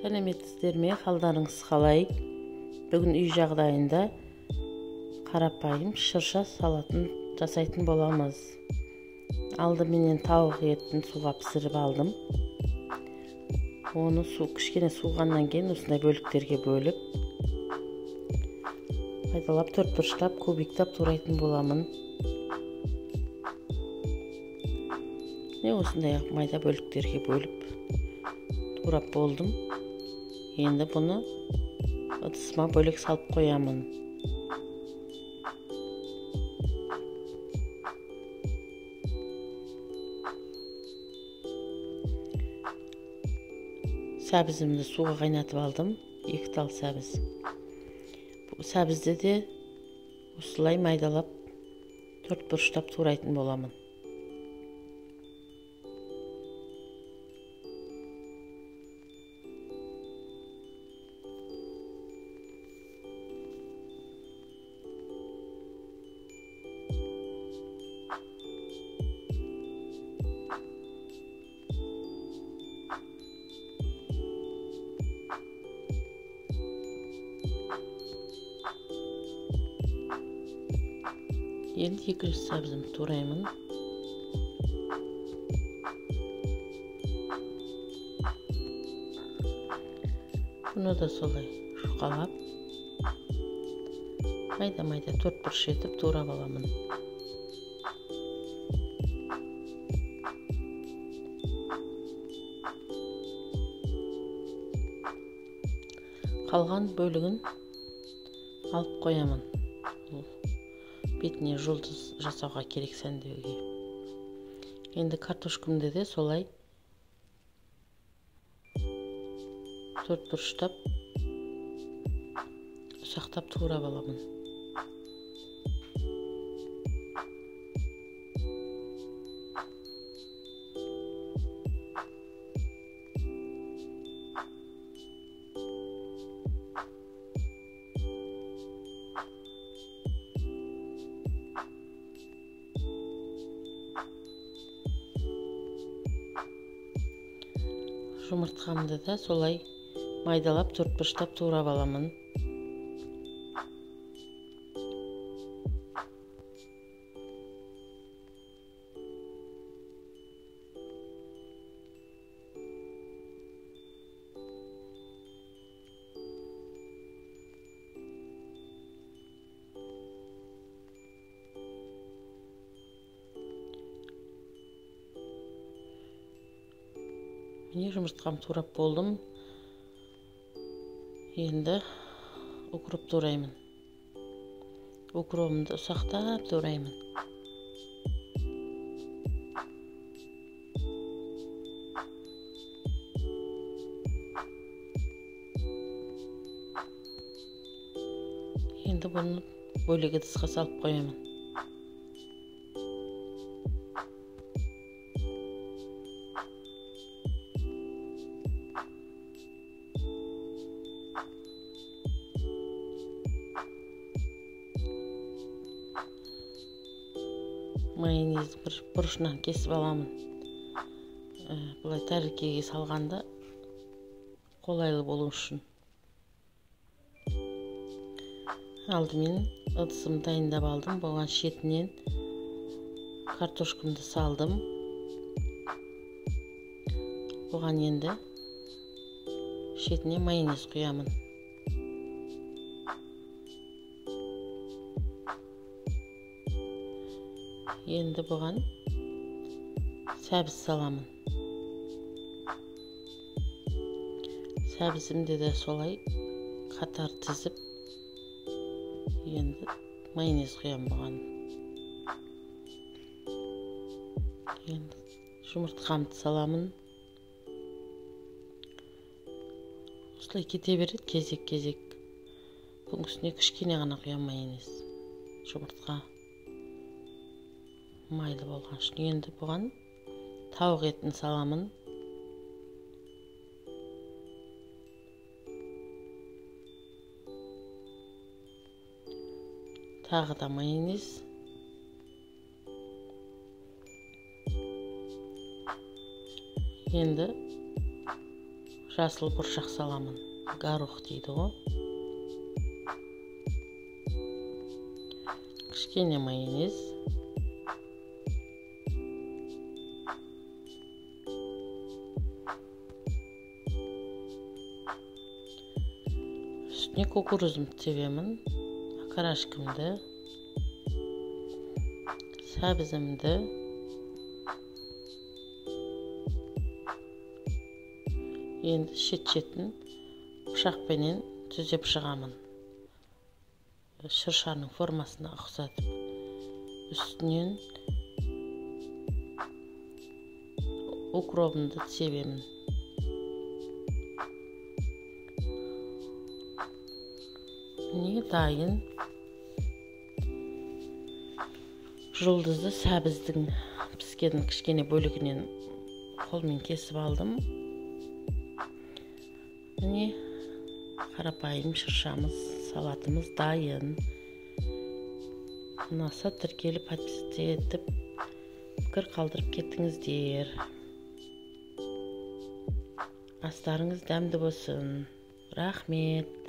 Сәлеметсіздер ме, халдарыңыз қалай? Бүгін үй жағдайында қарапайым шырша салатын жасайтын боламыз. Алдыменен тауық етін суға пісіріп алдым. Оны су кішкене суығаннан кейін осындай бөліктерге бөліп, пайдалап төрт бұрыштап, кубиктап турайтын боламын. Міне осындай майда бөліктерге бөліп турап болдым. Енді бұны ыдысыма бөлек салып қоямын. Сәбізімді суға қайнатып алдым. 2 тал сәбіз. Сәбізді де осылай майдалап төрт бұрыштап турайтын боламын. Енді екінші сәбізімді тураймын. Бұны да солай жұқалап, майда-майда төрт бұрыш етіп турап аламын. Қалған бөлігін алып қоямын. Бетіне жұлдыз жасауға керек сәндеуге. Енді картошкамды да солай төрт бұрыштап ұсақтап турап аламын. Жұмыртқамды да солай майдалап төрт бұрыштап турап аламын. Міне жұмыртқам турап болдым. Енді укроп тураймын. Укробымды ұсақтап тураймын. Енді бұны бөлек ыдысқа салып қоямын. Майонезді бір бұрышынан кесіп аламын. Былай тәрелкеге салғанда қолайлы болу үшін. Алдымен ыдысымды дайындап алдым. Болған шетінен картошкамды салдым. Бұған енді шетіне майонез құямын. Енді бұған сәбіз саламын. Сәбізімді де солай қатар тізіп, енді майонез құямын бұған. Енді жұмыртқамды саламын. Осылай кете береді кезек-кезек. Бұның үстіне кішкене ғана құямын майонез. Жұмыртқа майлы болған үшін. Енді бұған тауық етін саламын. Тағы да майонез. Енді Жасыл бұршақ саламын, горох дейді ғой. Кішкене майонез. Үстіне кукурузымды себемін, окрошкамды, сәбізімді. Енді шет-шетін пышақпенен түзеп шығамын. Шыршаның формасына ұқсатып. Үстінен укробымды себемін. Міне дайын жұлдызды сәбіздің піскен кішкене бөлігінен қолмен кесіп алдым. Міне қарапайым шыршамыз, салатымыз дайын. Ұнаса тіркеліп, подписаться етіп, пікір қалдырып кетіңіздер. Астарыңыз дәмді болсын. Рахмет.